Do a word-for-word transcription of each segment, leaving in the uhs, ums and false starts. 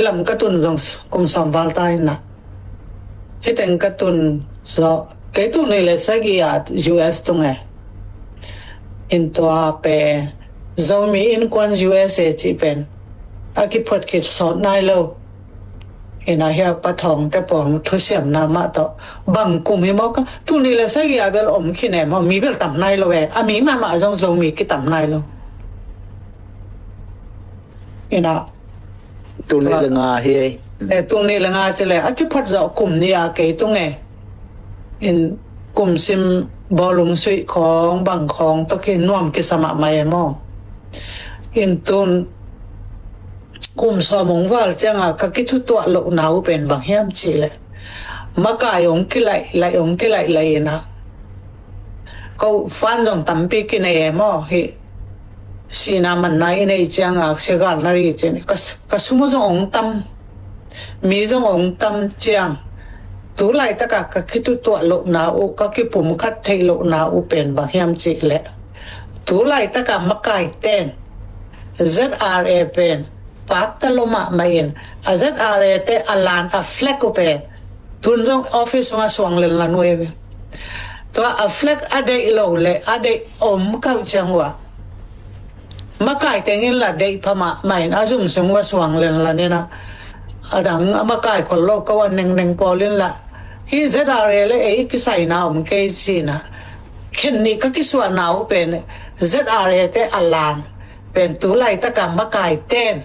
lam ka tun zong kum sawm val ta in ah, hih teng ka tun zawh, kei tul nih le sagih ah U S tung e. In tua pen Zomi Innkuan U S A cih pen a kiphuat khit sawt nai lo. In ah hia Pa Thawng te pawl thusiamna mah tawh bang kum hi maw ka, tul nih le sagih ah bel om khin e maw, mi bel tam nai lo e, a mi mahmah zong Zomi kitam nai lo. In ah tul nih le nga hi. E, tul nih le nga ci le a kiphuat zawh kum nih a kei tung e. In kum sim bawlung suih khawng bang khawng tawh ki nuam kisa mahmah e maw. In tun kum sawm hong val ciang a ka kithutuah lohna uh pen bang hiam cih le, makai hong kilaih laih, hong kilaih laih in ah, ko fan zong tampi kinei e maw, hih sihna manna i neih ciang a sia gal na ri cin ka, ka sum uh zong hong tam, mi zong hong tam ciang, tu laitak a ka kithutuah lohna uh, ka kipumkhat theih lohna uh pen bang hiam cih le, tu laitak a makai ten Z R A pen pakta lo mahmah in, a Z R A te a lan a flag uh pen tun zong office sungah suang lenlan uh e ve. Tua a flag a deih lo le a deih om kauh ciang uh ah, makai teng in la deih pha mahmah in a zum sung uh a suang lenlan in ah, a dang a makai khol lo kau a nengneng pawl in la, hih Z R A le ei kisaina om kei ci in ah, khen nih ka kisuahna uh pen Z R A te a lan pen tu laitak a makai ten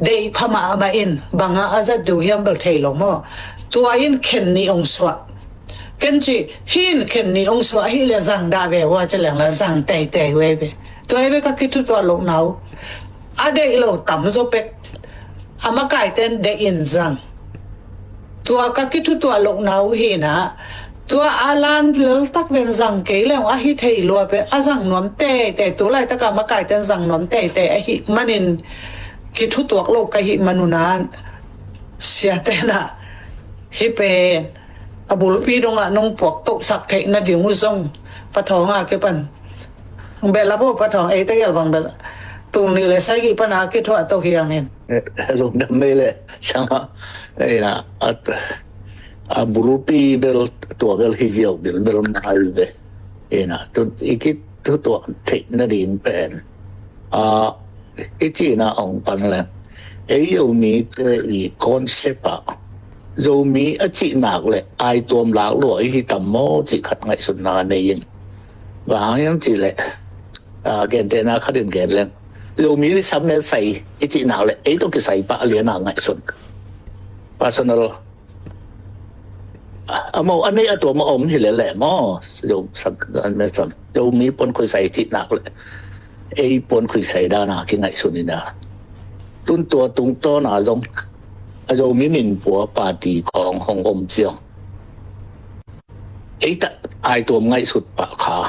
deih pha mahmah in bang a a zat ding hiam bel thei lo maw. Tua in khen nih hong suah. Ken ci, hih in khen nih hong suah hi le zang dah ve ua ci leng la zang teitei uh e ve. Tua hi ve ka kithutuah lohna uh. A deih lo tam zaw pek, a makai ten deih in zang. Tua ka kithutuah lohna uh hi in ah, tua a lan leltak ven zang kei leng a hi thei lua pen a zang nuam teitei, tu laitak a makai ten zang nuam teitei ahih manin kithutuak lo ka hih man un ah, siate in ah hih pen a bulpi dong ah nong puak tohsak theih nading uh zong Pa Thawng a kipan bel a bo, Pa Thawng ei tegel bang bel tul nih le sagih pan a kithuah to hi ang in. Lungdam mei le sang a, ei na, a, a bulpi bel tua bel hi ziau bel bel mai ve. Ei na, tu i kithutuak theih nading pen, a, i cihna ong pan le, ei Zomite i concept a, Zomi a cih nak le ai tuam lak lua i hi tam maw cih khat ngaihsutna nei in. Bang hang hiam cih le, a, gentehna khat in gen leng, Zomi i sam le sai i cih nak le ei tawh kisai pah lian a ngaihsun. Personal, a, amau a neih a tuam a om hi le le maw, Zo, sam, sam, Zomi puan khuisai i cih nak le ei puan khuisai dan a kingaihsun in a, tun tua tungtawn a zong a Zomi minpua party kong hong om ciang ei ta ai tuam ngaihsut pah kha.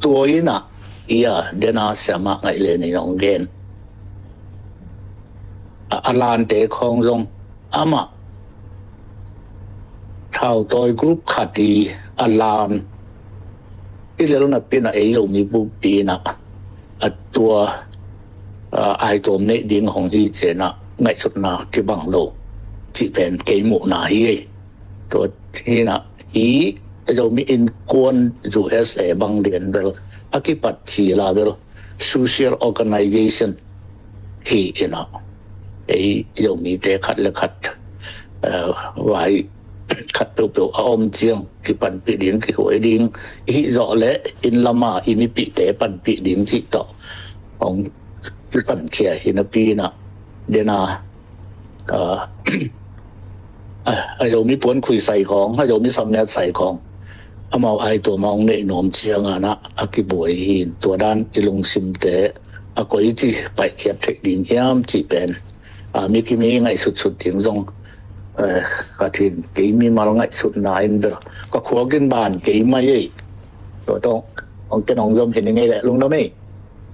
Tua in a, i a, den a siamah ngaih le nei nong gen. A, a lante khong zong amah thautawi group khat i a lan i lel napi in a ei Zomi bulpi in a, a tua, a, ai tuam neih ding hong hi ciang a ngaihsutna kibang lo cih pen kei muhna hi ei. Tua hi in a, i Zomi Innkuan U S A bang lian bel a kipat hi la bel social organization hi in a, ei Zomite khat le khat, eh, vai khat peuhpeuh a om ciang kipanpih ding, kihuai ding, i hih zawh le inn lam a i mipihte panpih ding cih tawh hong kipankhia hi napi in a, den a, a, a, a Zomi puan khuisai kong, a Zomi sam le sai kong, amau ai tuam a hong neih nuam ciang a na a kibuai hi in, tua dan i lungsimte a koici paihkhiat theih ding hiam cih pen, a, mi kim i ngaihsutsut ding zong, eh, ka thin kei mimal ngaihsutna in bel ka khuak in ban kei mai ei. Tua tawh hong ken hong zom hi ning ei le lungdam ei.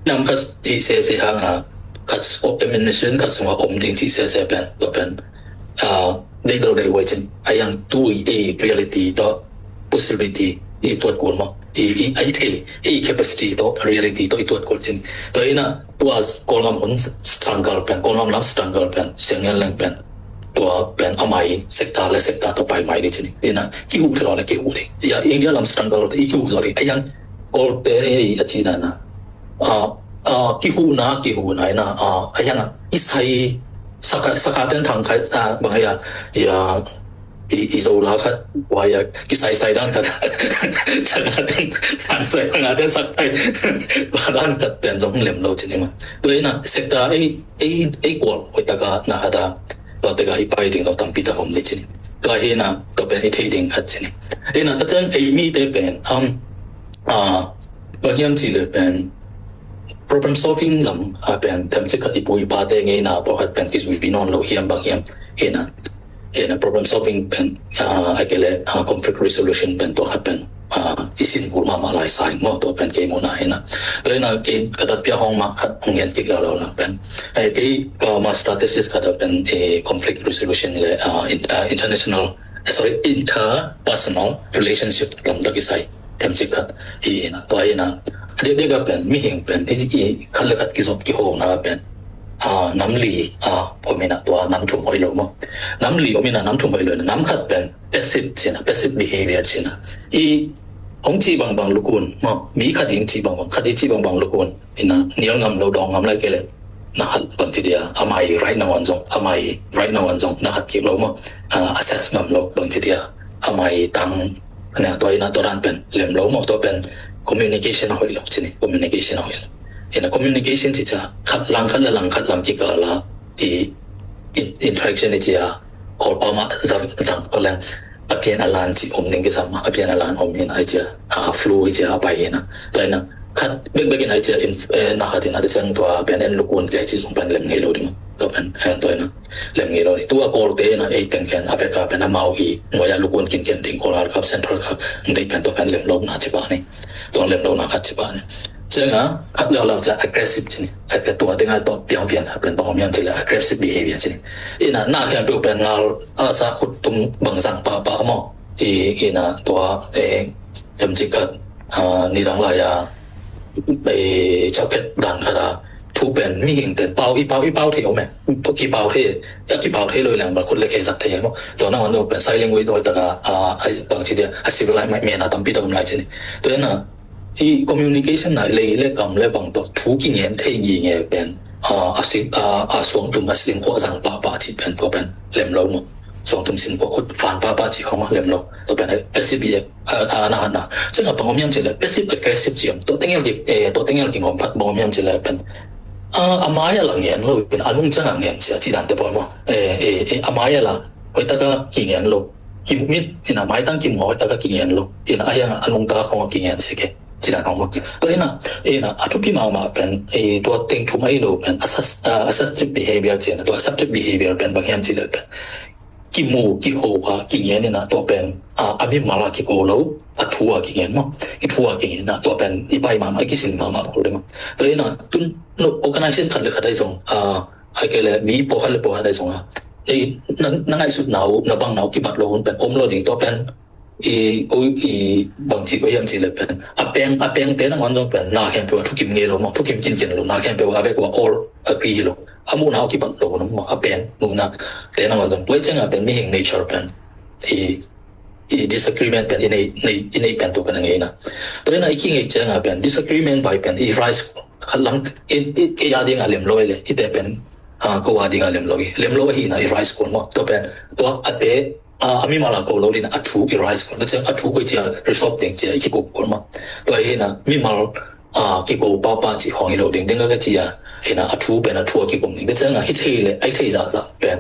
Nam khat hi sese hang a, khat administration khat sungah om ding cih sese pen, tua pen, ah, deih lo deih huai cin a, yang tu i ei reality tawh possibility i tuat kul maw. I, i, i thei, i capacity tawh, reality tawh i tuat kul cin. Tua hi na, tua Kawlgam hun struggle pen, Kawlgam lam struggle pen, siang ngen leng pen, tua pen amah i sector le sector tawh pai mai ding cin. Hi na, kihuh thei lo le kihuh ding. Ya, India lam struggle i kihuh lo ding. A yang, Kawlte i a cina na. Ah, ah, kihuhna, kihuhna hi na, ah, a yang, i sai, saka, saka ten thang khai, ah, bang ya, ya, i, i Zola khat, wai a, kisaisai dan khat. Saka ten, an sai, saka ten sak ai. Wa dan khat pen zong lem lo cin i ma. Tua hi na, sector ei, ei, ei kual, hoih taka na hada, tua teka i pai ding, tua tampi tak om ni cin. Tua hi na, tua pen i thei ding khat cin. Hi na, ta cang ei mi te pen, um, ah, bang hiam ci le pen, problem solving lam, ah, pen, them ci khat i pu i pa te ngei na, tua khat pen, kizui pi non lo hiam bang hiam, hi na. Hi na problem solving pen, ah, a kele, ah, conflict resolution pen tua khat pen, ah, i sin kul mahmah lai sa ing maw, tua pen kei muhna hi na. Tua hi na kei ka dat pia hong mah khat hong ngen kik lo lo lang pen. Eh, kei, ah, master thesis khat a pen, eh, conflict resolution le, ah, in-, ah, international, eh, sorry, interpersonal relationship lam dak i sai. Them ci khat hi na, tua hi na. A diakdiak a pen, mihing pen, i, i, khat le khat kizop kihona pen. Ah, nam li, ah, om hi na tua nam thum hoih lo maw. Nam li om hi na nam thum hoih lo na, nam khat pen passive ci na, passive behavior ci na. I hong ci bangbang lukun maw, mi khat i hong ci bangbang, khat i ci bangbang lukun. Hi na, nial ngam lo, dawng ngam lai kei le. Na khat bang ci dia, amah i right na ngon zong, amah i right na ngon zong, na khat kik lo maw. Ah, assess ngam lo, bang ci dia, amah i tang, na tua hi na tua dan pen, lem lo maw, tua pen, communication a hoih lo, ci ni, communication a hoih lo. Hi na communication ci cia, khat lang khat le lang khat lam kikal a, i, in-, interaction i cia, Kawlpau mah zang, zang pa leng, a pian a lan ci om ding kisam, a pian a lan om hi na i cia, a flow i cia a pai hi na. Tua hi na, khat bekbek hi na i cia, in, eh, na khat hi na, te ciang tua pian en lukun kei ci zong pen lem ngei lo ding. Tua pen, eh, tua hi na, lem ngei lo ding. Tua Kawlte hi na, ei teng ken, a vek a pen amau i, nuai a lukun kinken ding, Kawl Hal Cup, Central Cup, dei pen tua pen lem lo na ci pa ni. Tua lem lo na khat ci pa ni. Ciang a, khat le la cia aggressive ci ni. Aggressive tua ding a tua piang piang a pen bang om hiam ci le aggressive behavior ci ni. Hi na, na khempeuh pen ngal a sa khut tum bang zang pahpah maw. Hi, hi na tua, eh, em ci khat, ah, ni dang lai a, eh, chau khet dan khat a, thu pen mihing ten pau, i pau, i pau thei om e. Kipau thei, a kipau thei lo i leng bang khut le khe zak thei maw. Tua na ngon tua pen sign language hoih taka, ah, ai, bang ci dia, a civilized mai, mena tampi tak om lai ci ni. Tua hi na, i communication na lei le kam le bang tawh thu kingen thei ngingei pen, ah, a sim, ah, a suangtum a simkhuah zang pahpah ci pen tua pen lem lo maw. Suangtum simkhuah khut fan pahpah ci khong a lem lo. Tua pen a, a si bi a, ah, ah, na, na. Ciang a bang om hiam ci le, passive aggressive ci om. Tua tengel ki, eh, tua tengel ki ngom phat bang om hiam ci le pen. Ah, a mai a la ngen lo, pen a nung ciang a ngen sia ci dan te pawl maw. Eh, eh, eh, a mai a la, hoih taka kingen lo. Kimit, hi na, maitang kimu hoih taka kingen lo. Hi na, a hiang a nungta khong a kingen sik e. Ci dan khong maw. Tua hi na, hi na, a thupi mahmah pen, eh, tua teng thum ahi lo pen, assess-, ah, assertive behavior ci na, tua assertive behavior pen, bang hiam ci le pen. Kimu, kiho a, kingen hi na, tua pen, ah, a mimal a kiko lo, a thu a kingen maw. I thu a kingen na, tua pen, i pai mahmah, i kisin mahmah ko le maw. Tua hi na, tun, no, organization khat le khat ahi zong, ah, ai kei le, mi pawlkhat le pawlkhat ahi zong a. Ei, na, na ngaihsut na uh, na bang na uh, kibat lo hun pen, om lo ding tua pen, i, ko, i, bang ci ko hiam ci le pen. A peng, a peng te na ngon zong pen, na khempeuh a thukim ngei lo maw, thukim kinken lo, na khempeuh a vek ua all agree lo. A muhna uh kibat lo hun maw, a peng, muhna te na ngon zong. Tua i ciang a pen, mihing nature pen. I, i disagreement pen, i nei, nei, i nei pen tua pen a ngei na. Tua hi na i kingei ciang a pen, disagreement bai pen, i rise, a lam, i, i, i a ding a lem lo i le, i te pen, ah, ko a ding a lem lo i, lem lo ahi na i rise kul maw. Tua pen, tua a te, ah, a mimal a ko lo ding a thu i rise kul. Tua ciang a thu ko i cia resolve ding cia i kiko kul maw. Tua hi na mimal, ah, kiko papa ci khong i lo ding, ding a ka cia, hi na a thu pen a thu a kikum ding. Tua ciang a hi thei le, ai thei zahzah pen.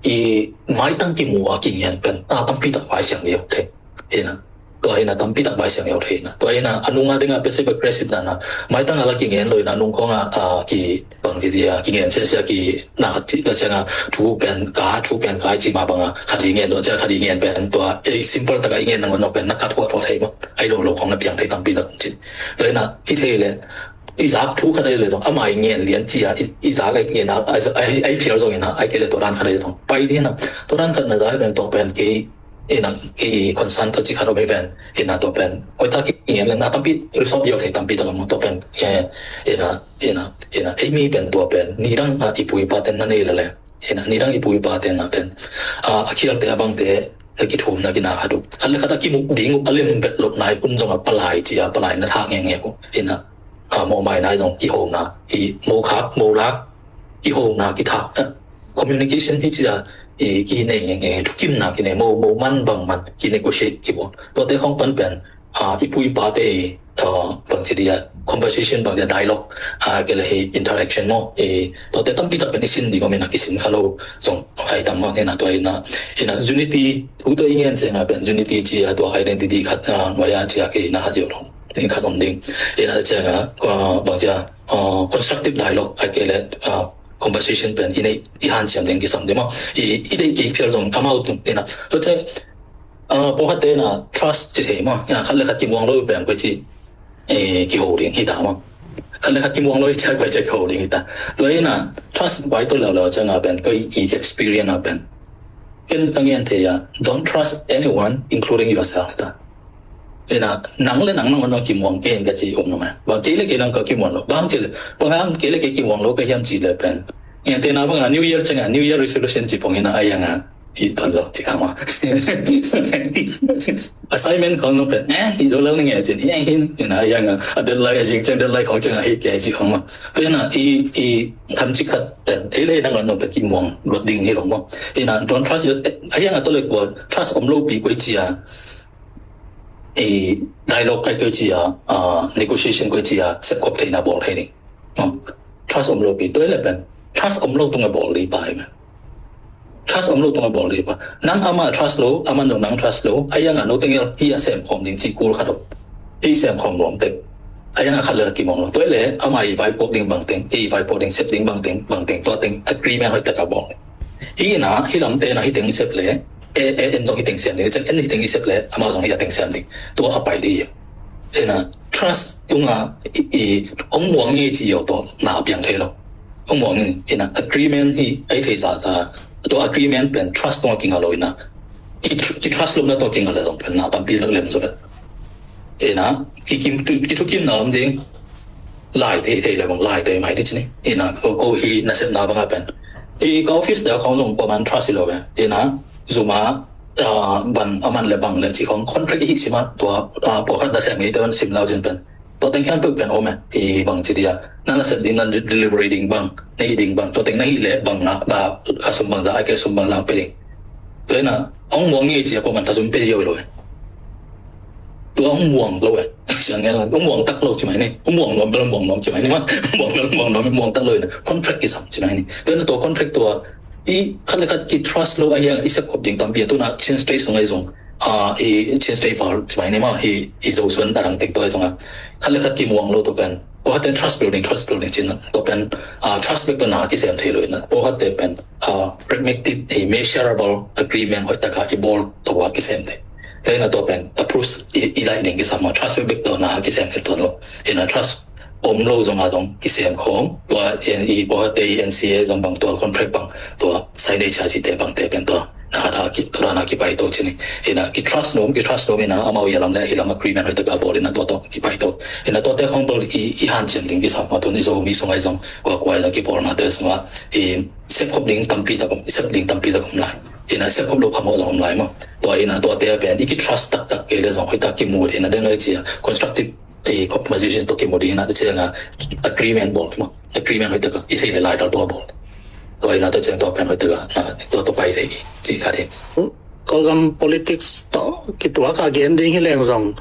I maitang kimu a kingen pen, a tampi tak vai siang ding thei. Hi na. Tua hi na tampi tak vai siang ding thei na. Tua hi na a nung a ding a passive aggressive dan a. Maitang a la kingen lo hi na a nung khong a, a ki bang ci dia, kingen sia sia ki na ci ta siang a thu pen ka, thu pen ka ci ma bang a. Khat i ngen lo cia khat i ngen pen tua. Ei simple tak a i ngen na ngon no pen na ka thua thua thei maw. Ai lo lo khong na piang thei tampi tak ci. Tua hi na hi thei le. I zak thu khat ai le tong, ama i ngen lian cia, i, i zak ai ngen a, ai, ai, ai phial zong ina, ai kei le tua dan khat ai tong. Pai lian a, tua dan khat na zak ai pen tua pen kei, Ina, i concern tawh ci khat om hi ven. Ina, tua pen hoihtak i ngen leng na tampi resolve yo thei tampi tak om, tua pen, eh, ina, ina, ina, ei mi pen tua pen nidang a i pu i pa ten na nei lele. Ina, nidang i pu i pa ten na pen, ah, a khialte a bangte a kithumna kina khat uh, khat le khat a kimu ding uh a lem vet loh nai un zong a palai ci a, palai na thak ngenge uh. Ina, ah, mawhmai nai zong kihona, i mokhak molak, kihona kithak, eh, communication hi ci a, i kinei ngenge, thukimna kinei, mo, mo man bang man kinegotiate kibawl. Tuate khong pan pen, ah, i pu i pate i, ah, bangci dia conversation, bangci dia dialogue, ah, kei le hi interaction maw, i tuate tampi tak pen i sin ding om ina, kisin kha lo zong ai tam maw. Ina, tua ina, ina unity, tu tua i ngen ciang a pen unity ci a, tua identity khat, ah, nuai a ci a kei na khat yo lo. Ina, khat om ding. Ina, ciang a, ah, bangci a, ah, constructive dialogue, ai kei le, ah, conversation pen i nei, i hanciam ding kisam ding maw. I, i deih kei phial zong amau tung, ina. Tua ciang, ah, pawlkhatte na trust ci thei maw. Ina, khat le khat kimuang lo pen koi ci, eh, kiho ding hi ta maw. Khat le khat kimuang lo i ciang koi ci kiho ding hi ta. Tua ina trust bai to leuleu ciang a pen koi i experience a pen, ken ka ngen thei a, don't trust anyone, including yourself hi ta. Ina, nang le nang nang nang kimuang kei in ka ci om lo ma. Bang kei le kei nang ka kimuang lo. Bang ci le, bang hang kei le kei kimuang lo ka hiam ci le pen, ngen te na bang a New Year ciang a, New Year resolution ci pong ina, a yang a i ton lo ci kha ma. Assignment khong lo pen, eh, i zo lo ni nge cin, i ang hin, ina, a yang a, a deadline, a zing ciang deadline khong ciang a hi kei ci khong ma. Pen a, i, i, tham ci khat pen, ei le nang nang pen kimuang lo ding hi lo ma. Ina, don't trust your, a yang a to le ko, trust om lo pi koi ci a, i dialogue kai koi ci a, ah, negotiation koi ci a, sepkhop theina bawl thei ding. Trust om lo pi, tua le pen trust om lo tung a bawl ding pa hi ma. Trust om lo tung a bawl ding pa. Nang ama trust lo, ama no nang trust lo, a yang a no teng el hi a sem khom ding ci kul khat om. Hi sem khom lo om tek. A yang a khat le kimuang lo. Tua le ama i vai pok ding bang teng, i vai pok ding sep ding bang teng, bang teng, tua teng agreement hoih tak a bawl. Hi na, hi lam te na hi teng i sep le, e, e, en zong hi teng siam ding, en hi teng i sep le, amau zong hi a teng siam ding. Tua a pai ding hi. Ina, trust tunga i, i, ong muang i ci yo to na piang thei lo. Ong muang i, ina, agreement hi, ai thei za za. Tua agreement pen trust tunga kinga lo ina. I tr-, i trust lo na tua kinga le zong pen na tampi lak lem zo vet. Ina, ki kim tu, ki thu kim na om ding. Lai te, te le bang lai te mai di cini. Ina, ko, ko hi na sep na bang a pen. I ka office da khong zong ko man trust lo be. Ina, Zoom a, ah, ban a man le bang le ci khong contract hi sima tua, ah, pawlkhat na sem ngei te ban sim lau cin pen. Tua teng khian peuh pen om e, i bang ci dia. Na na sep ding, na delivery ding bang, na hi ding bang. Tua teng na hi le bang na, na ka sum bang za, ai ke sum bang za pe ding. Tua ina, ong muang ngei ci a ko man ta zum pe yo lo e. Tua ong muang lo e. Siang ngel ong muang tak lo ci mai ni. Ong muang nuam bel muang nuam ci mai ni ma. Ong muang bel muang nuam muang tak lo e. Contract kisam ci mai ni. Tua ina tua contract tua i khat le khat ki trust lo a hiang i sep khop ding tampi a tuna Chin State sung ai zong. Ah, i Chin State val ci mai ni ma hi i zo suan a dang tek tua ai zong a. Khat le khat kimuang lo tua pen. Pawlkhat ten trust building, trust building cin tua pen, ah, trust bek tua na kisem thei lo ina. Pawlkhat te pen, ah, pragmatic, a measurable agreement hoih taka i bawl tua kisem thei. Tua ina tua pen, approach i, i lai ding kisam a trust bek tua na kisem thei tua lo. Ina trust om lo zong a zong kisem khom. Tua i, i pawlkhat te i N C A zong bang tua contract bang tua signature ci te bang te pen tua. Na, na, ki, tua na kipai to cini. Ina, ki trust nom, ki trust nom ina, amau ia lam le, i lam agreement hoih taka bawl ina tua to kipai to. Ina tua te khong bawl i, i hanciam ding kisam a tun i Zomi sung ai zong, kua kua ai zong kibawl na te sung a, i sep khop ding tampi tak om, i sep ding tampi tak om lai. Ina sep khop lo phamawh zong om lai maw. Tua ina tua te a pen, i ki trust tak tak kei le zong hoih tak kimu ina deng ai ci a, constructive i conversation to kimu ding ina te ciang a agreement bawl maw. Agreement hoih tak i thei le lai dal tua bawl. Tua ina tua ciang tua pen hoih tak a, na, tua tua pai thei ci kha ding. Kawlgam politics to kituak a gen ding hi leng zong,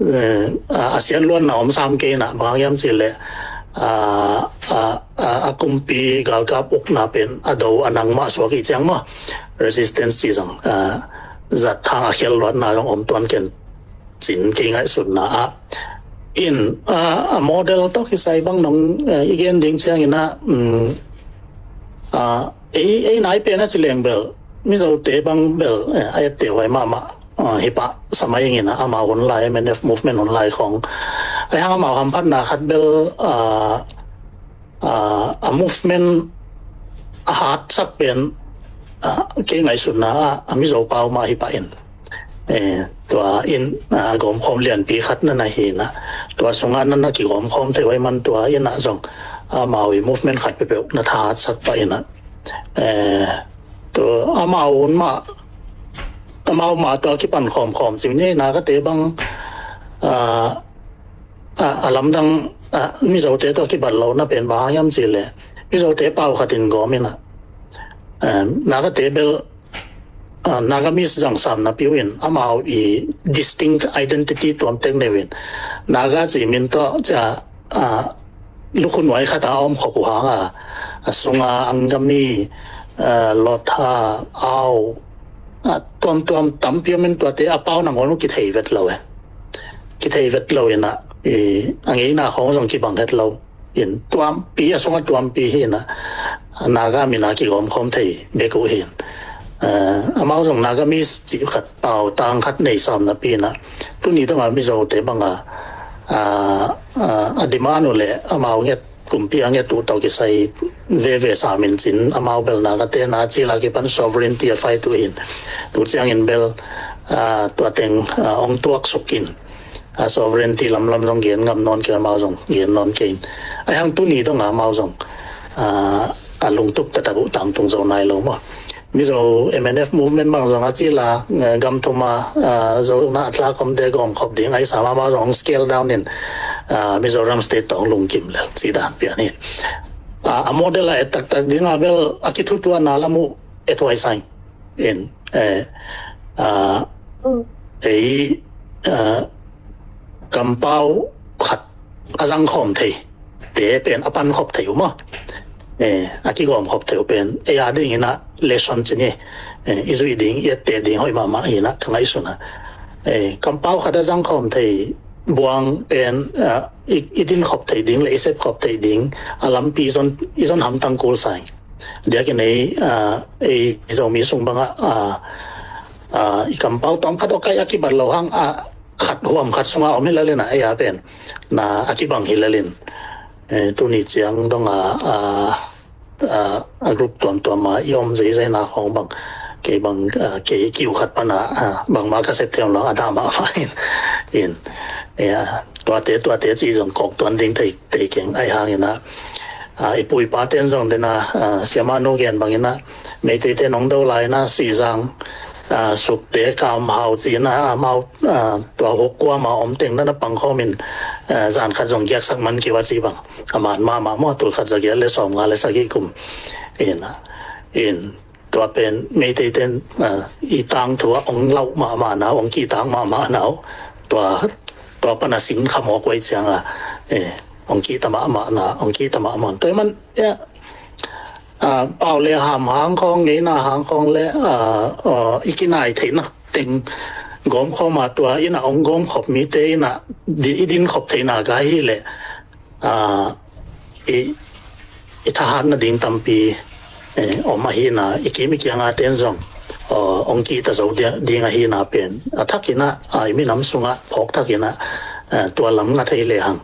eh, a, a sian luan na om sam kei na bang hiam ci le, a, a, a, a kumpi galkap ukna pen a do a nang mah suak i ciang maw. Resistance ci zong, a, zat thang a khial luatna zong om tuan ken cin kei ngaihsutna ah. In, ah, a model tawh kisai bang nong, eh, i gen ding ciangin ah, mm, ah, ei, ei nai pen a ci leng bel, Mizote bang bel, eh, a ette huai mahmah, ah, hi pah sa mai ing in ah, amau hun lai, M N F movement hun lai khong. Ai hang amau hamphatna khat bel, ah, ah, a movement a hatsak pen, ah, kei ngaihsutna ah, a Mizo pau mah hi pah in. Eh, tua in, ah, gawmkhawm lianpi khat na na hi na, tua sungah na na kigawmkhawm thei uh ahih man tua in ah zong amau i movement khat peuhpeuh na thahatsak pah in ah, eh, tua amau un mah, amau mah tua kipan khawmkhawm cing ni. Nagate bang, ah, a, a lamdang, a, Mizote tawh kibat lohna pen bang hang hiam cih leh, Mizote pau khat in gawm in ah, eh, Nagate bel, ah, Nagamese zangsamna piu in amau i distinct identity tuamtek neu in, Naga cih min tawh cia, ah, lukhu nuai khat a om khop uh hang a, a sunga Angami, ah, Lotha, Ao, ah, tuamtuam tampi om in tuate a pau nangawn uh kithei vet lo e. Kithei vet lo in ah, i, a ngeina khawng zong kibang het lo in, tuampi, a sungah tuampi hi in ah, Naga min a kigawmkhawm thei bek uh hi in. Eh, amau zong Nagamese cih khat, pau tang khat nei sam napi in ah, tuni dong a Mizote bang a, ah, ah, a demand uh leh amau nget, kumpi a nget uh tawh kisai veve sam in cin, amau bel Nagate na cil a kipan sovereignty a fight uh hi in. Tu ciangin bel, ah, tua teng, ah, ong tuaksuk in, ah, sovereignty lamlam zong gen ngam nawn kei, amau zong gen nawn kei in. Ahih hang tuni dong a amau zong, ah, a lungtup taktak uh tangtung zo nai lo maw. Mizo M N F movement bang zong a cil a, eh, gam thum a, ah, Zo na a tlak omte gawmkhop ding ahih sam a amau zong scale down in, ah, Mizoram State tawh lungkim lel cih dan pian hi. Ah, a model a et taktak ding a bel a kithutuahna lam uh et huai sa ing in, eh, ah, ei, ah, kampau khat a zangkhawm thei te pen a pankhop thei uh maw. Eh, a kigawmkhop thei uh pen ei a ding in ah lesson ci ni, eh, i zuih ding, i etteh ding hoih mahmah hi in ah ka ngaihsun ah. Eh, kampau khat a zangkhawm thei buang pen, ah, i, i dinkhop thei ding leh i sepkhop thei ding a lampi i zon, i zon hamtang kul sa ing. Diakin ei, ah, ei Zomi sung bang ah, ah, ah, i kampau tawm khat awkaih a kibat lo hang, ah, khat huam khat sungah om hi lel in ah, ei a pen na a kibang hi lel in. Eh, tuni ciang dong a, ah, ah, a group tuamtuam a i om zeizai na khawng bang, kei bang, ah, kei kiu khat pan a, ah, bangmah ka sep thiam lo a, a dah mahmah in, in, eh, tuate, tuate cih zong kawk tuan ding thei, thei keng. Ahih hang in ah, ah, i pu i pate in zong den a, ah, Siamah Nu gen bang in ah, Meiteite nong do lai in ah Sihzang, ah, Sukte, Kamhau ci in ah, amau, ah, tua huk kuam a om teng na na pangkhawm in, ah, zan khat zong giaksak man kei uh a ci bang. A man mahmah maw, tul khat za giat leh sawmnga leh sagih kum in ah, in tua pen Meiteite in, ah, i tangthu ah ong lauh mahmahna uh, ong kihtak mahmahna uh, tua, tua pan a sin khamawk uh ahih ciang a, eh, ong kihta mahmahna, ong kihta mahmah. Tua ahih man, eh, ah, pau leh ham hang khawng, ngeina hang khawng leh, ah, ah, i kinai theihna teng gawmkhawm a, tua in ah ong gawmkhop mite in ah di, i dinkhop theihna ka hih leh, ah, i, i thahat nading tampi, eh, om ahihna, i kim i kiang a ten zong, ah, ong kihta zo dia-, ding ahihna pen a thak in ah, ah, i minam sungah phawk thak in ah, ah, tua lam nga thei lehang,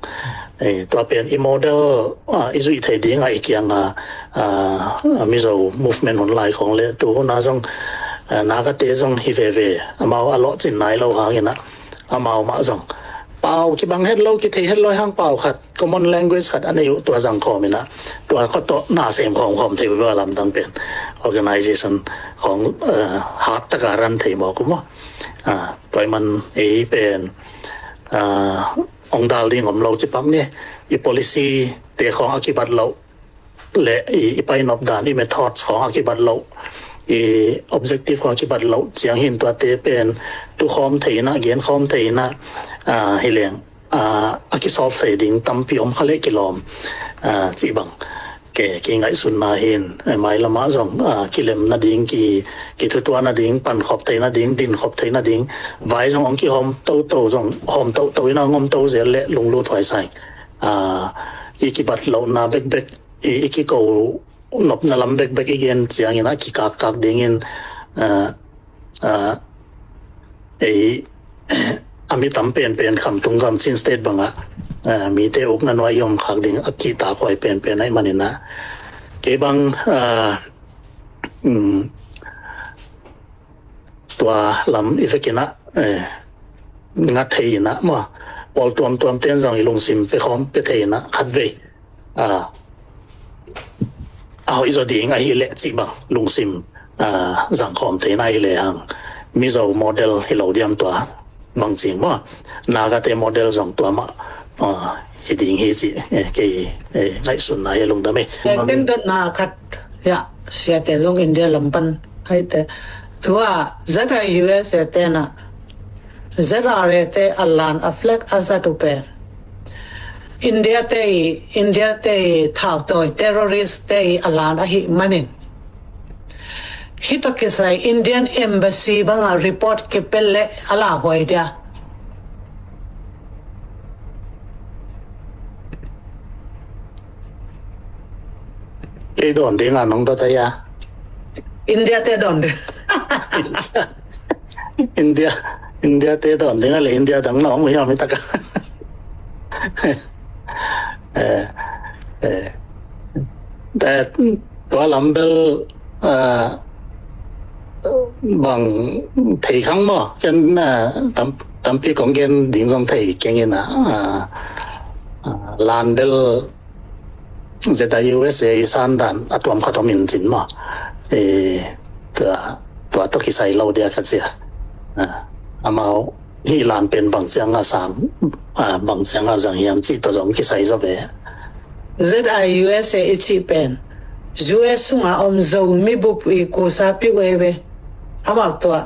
eh, tua pen i model, ah, i zuih thei ding a i kiang a, ah, Mizo movement hun lai khawng leh tu hun a zong, ah, Nagate zong hi veve, amau a lawhcin nai lo hang in ah, amau mah zong pau kibang het lo, kithei het lo hang pau khat, common language khat a nei uh, tua zangkhawm in ah, tua khawng tawh na sem khawmkhawm thei uh a, lamdang pen organization khawng, eh, hak tak a run thei mawk uh maw. Ah, tua ahih man ei pen, ah, ong dal ding om lo ci pak ni, i policy te khawng a kibat loh leh i, i painop dan, i methods khawng a kibat loh, i objective khawng a kibat loh ciang hi in, tuate pen tukhawm thei in ah, genkhawm thei in ah, ah, hi leng, ah, a kisolve thei ding tampi om kha leh kilawm, ah, cih bang kei, kei ngaihsutna hi in. Eh, mailam ah zong, ah, kilem nading, ki, kithutuah nading, pankhop thei nading, dinkhop thei nading, vai zong ong kihawm toto, zong hawm toto in ah ong om to zel leh lunglut huai sa ing. Ah, i kibat lohna bekbek, i, i kiko nopna lam bekbek i gen ciang in ah kikakkak ding in, ah, ah, ei, a mi tam penpen Khamtung gam, Chin State bang ah, ah, mite ukna nuai i om khak ding a kihtak huai penpen ahih man in ah, kei bang, ah, um, tua lam i vekin ah, eh, nga thei in ah maw, pawl tuamtuam ten zong i lungsim pia khawm pia thei in ah khatvei, ah, a hoih zaw ding ahih leh cih bang lungsim, ah, zang khawm thei in ah hi lehang Mizo model hi lo diam tua bang cing maw, Nagate model zong tua mah, ah, hi ding hi cih, eh, kei, eh, ngaihsunna hi a lungdam ei. Eh, ken dotna khat, ya, siate zong India lam pan ahi te. Tua Z I U S A te na, Z R A te a lan a flag a zat uh pen India te i, India te i thautawi terrorist te i a lan ahih manin, hih tawh kisai Indian Embassy banga report kipel leh a lauhuai dia. Kei dawn ding a nong dot a hia? India te dawn ding. India, India te dawn ding a le India dang na om hiam hi tak a. Eh, eh. Tua lam bel, ah, bang thei khang maw? Ken, ah, tam, tampi kong gen ding zong thei keng in ah, ah, ah, lan bel Z I U S A i san dan a tuam khat om in cin maw? Eh, tua, tua tawh kisai lo dia ka cia. Ah, amau hih lan pen bang ciang a sam, ah, bang ciang a zang hiam cih tawh zong kisai zaw ve. Z I U S A i cih pen U S sunga om Zomi bup i kusa piu ei ve. Amau tua,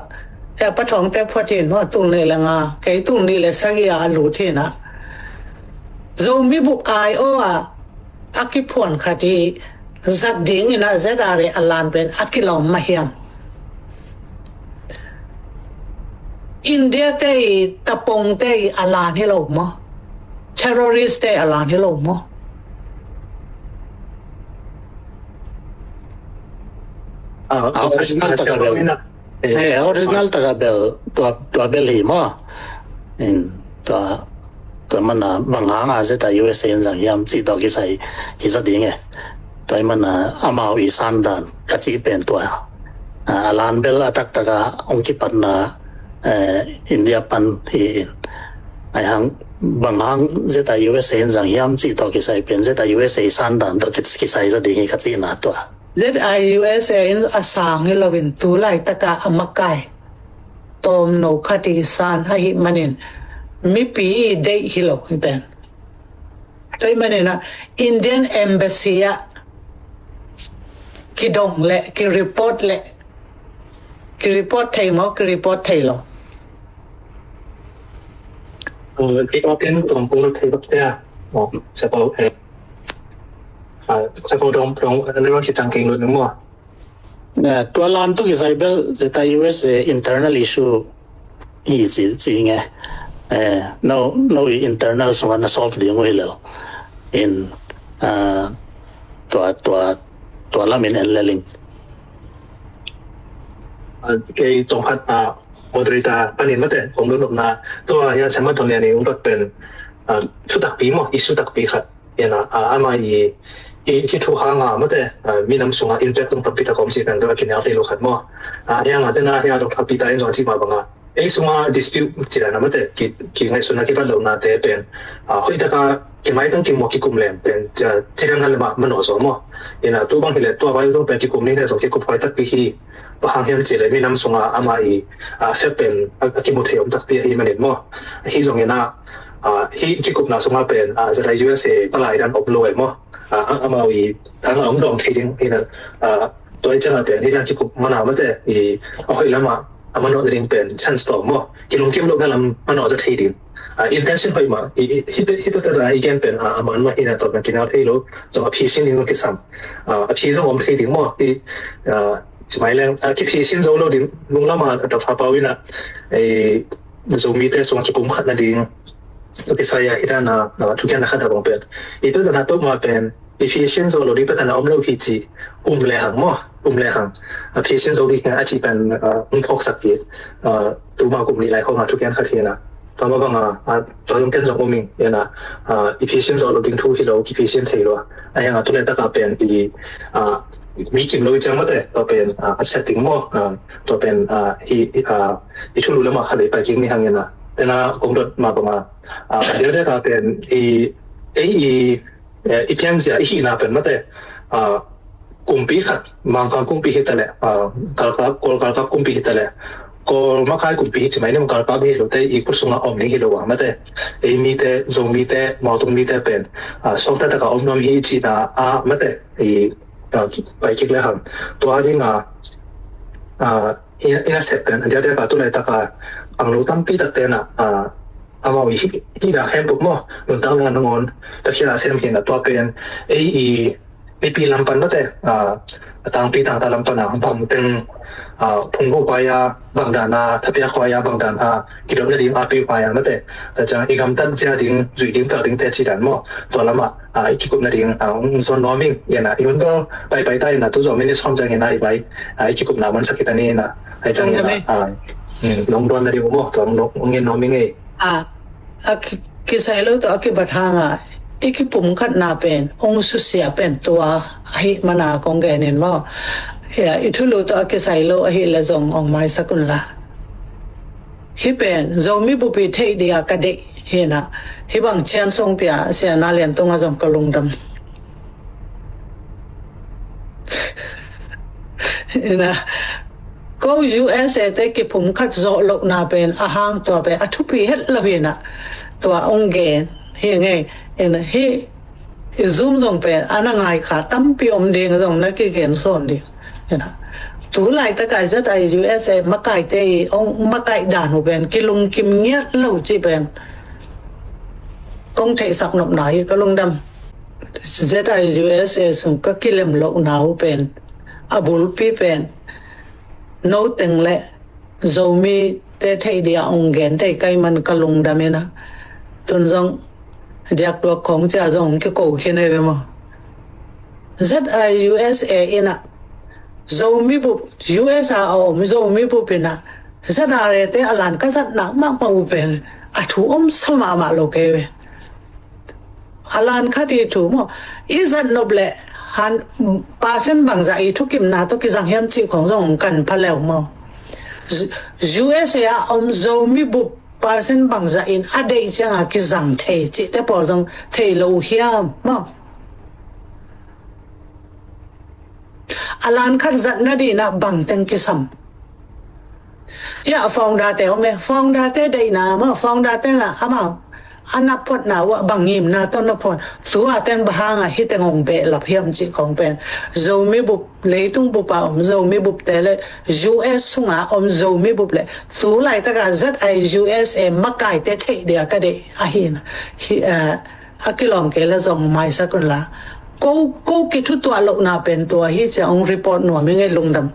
eh, pathawngte phuat in maw, tul nih le nga, kei tul nih le sagih a a lut hi na. Zomi bup ai aw a, a kiphuan khat i zat ding in a Z R A a lan pen a kilawm mah hiam? India te i tapong te i a lan hi lo maw? Terrorist te a lan hi lo maw? Ah, ah, original taka bel. Eh, original taka bel tua, tua bel hi maw? In, tua, tua mana bang hanga Z I U S A in zang hiam cih tawh kisai hi zaw ding e. Tua mana amau i san dan ka cih pen tua, ah, a lan bel a taktaka hong kipatna, eh, India pan hi in. Ai hang bang hang Z I U S A in zang hiam cih tawh kisai pen Z I U S A i san dan tawh kis-, kisai zaw ding hi ka cihna tua. Z I U S A in a sang hi loin tu laitaka a makai tawmno khat i san ahih manin mipi i deih hi lo hi pen. Tua ahih manin ah Indian Embassy ah kidong le, ki-report le, ki-report thei maw, ki-report thei lo? Tua ken tuam kul thei bak te a. Sia Pau, eh, Sia Pau dong, dong, network hi tang keng lut nung maw? Eh, tua lan tawh kisai bel Z I U S A internal issue hi ci, ci nge. Eh, no, no i internal sungah na solve ding uh hi lel. In, ah, tua, tua, tua lam in en le ling. Ah, kei tawm khat, ah, moderator panin mate, kong lutnopna, tua hian Sia Mat Dong Lian i ung dot pen, ah, thu takpi maw, issue takpi khat. Ina, ah, ama i, i, i thu hanga mate, ah, minam sunga impact tung tampi tak om ci kan dong a kinel thei lo khat maw. Ah, hiang a dena hiang dong tampi ta in zong ci ma banga. Ei sunga dispute ci dan a mate, ki, ki ngaihsutna kibat lohna te pen. Ah, hoih taka ki maitang ki maw kikum lem pen, ah, ci dan ngal ma, mano zo maw. Ina, tu bang hi le, tua vai zong pen kikum ni le zong kikum hoih takpi hi. Bang hang hiam ci le minam sunga ama i, ah, fek pen, ah, a kimu thei om takpi ahi manin maw. Hi zong ina, ah, hi kikupna sunga pen, ah, Z I U S A palai dan om lo e maw. Ah, ah, amau i, ah, om dawng thei ding, hi na, ah, tua i ciang a pen, hi dan kikup mana mate, i, a hoih lama, a manawh ding pen, chance tawm maw. Hi lungkim lohna lam manawh za thei ding. Ah, intention hoih mah, i, i, hi te, hi te te na i gen pen, ah, a man mah hi na tawm na kinau thei lo, zong a phi sin ding zong kisam. Ah, a phi zong om thei ding maw, i, ah, ci mai leng, ah, kiphi sin zo lo ding, lunglam a, a tawp ha pau ina, eh, Zomi te sung a kipum khat na ding, tu kisai a hi dan a, ah, thukian na khat a bang pen. I tu dan a tawp ma pen, i phi sin zo lo ding patan a om lo hi ci, um le hang maw, um le hang. A phi sin zo ding a ci pen, ah, um phawk sak ki, ah, tu ma kum ni lai khong a thukian khat hi na. Tua ma bang a, ah, tua lung ken zong um ing, ina, ah, i phi sin zo lo ding thu hi lo, ki phi sin thei lo. A hiang a tu le taka pen, i, ah, mi kim lo i ciang mate, tua pen a setting maw, tua pen hi, i thulu lamah khat lei pai kik ni hang ina. Tena kong dot mah bangah a diakdiak a pen i ei i i pianzia i hihna pen mate, kumpi khat, Mangkang kumpi hitaleh, galkap, Kawl galkap kumpi hitaleh, Kawl makai kumpi hi ci mai ni maw, galkap hi lote i kut sungah om ding hi lo a mate. Ei mite, Zomite, Mawtung mite pen suakta taka om nuam hi cihna a mate, i pai kik le hang. Tua dinga i nasep pen a diakdiak a tu laitaka panglo tampi takte na amau i hihna hempuk maw, nuntakna nangawn takhial a sem hina. Tua pen ei i mipi lam pan mate, a tangpi tangta lam pana bangteng phungvuh huaia, bangdan a thapiak huaia, bangdan a kidot nading api huaia mate, ta ciang i gamtat zia ding, zuih ding, tel dingte cidan maw, tua lamah i kikup nading hong zon nuam ing. Ina i hun bel paipai ta ina tu zawh minutes khawm ciang ina i bai i kikupna mansak hita ni ina. Ai ciang ina longduan nading uh maw, tua hong ngen nuam ing ei. A kisai lo tawh a kibat hanga i kipumkhatna pen hong susia pen tua ahih mana kong genin maw. I thulu tawh a kisai lo ahih leh zong hong maisak unla. Hih pen Zomi bupi theih dia ka deih hina. Hih bang cian song pia siana lian tunga zong ka lungdam. Ina ko U S A te kipumkhat zawh lohna pen a hang tua pen a thupi het lo hina. Tua hong gen hi ngei. Ina hih i Zoom zong pen a na ngaikha tampi om ding zong na kigen sawn ding. Ina tu laitaka Z I U S A makaite i hong makaih dan uh pen kilungkim ngiat lo ci pen kong theihsak nopna hi ka lungdam. Z I U S A sung ka kilem lohna uh pen a bulpi pen no teng le Zomi te theih dia hong gen thei kai man ka lungdam ina. Tun zong diakduak khong cia zong hong kiko khin ei ve maw. Z I U S A ina Zomi bup, U S A a om Zomi bup ina Z R A te a lan ka zatna mahmah uh pen a thu om sa mahmah lo kei ve. A lan khat i thu maw, i zat nop leh han percent bangzah i thukimna tawh kizang hiam cih khong zong kan pha leu maw. U S A a om Zomi bup percent bangzah in a deih cianga kizang thei cihte pawl zong thei lo uh hiam maw. A lan khat zat nadihna bangteng kisam. Ia founder te om e, founder te deihna maw, founder te na amau a na photna uh a bang ngimna tawh na phot. Tua ten bang hanga hih teng hong behlap hiam cih khong pen Zomi bup, leitung bupa om Zomi bup te le U S sunga om Zomi bup le tu laitaka Z I U S A makaite theih dia ka deih ahina. A kilawm kei le zong maisak unla. Ko, ko kithutuah lohna pen tua hi cia hong report nuam hi ngei lungdam.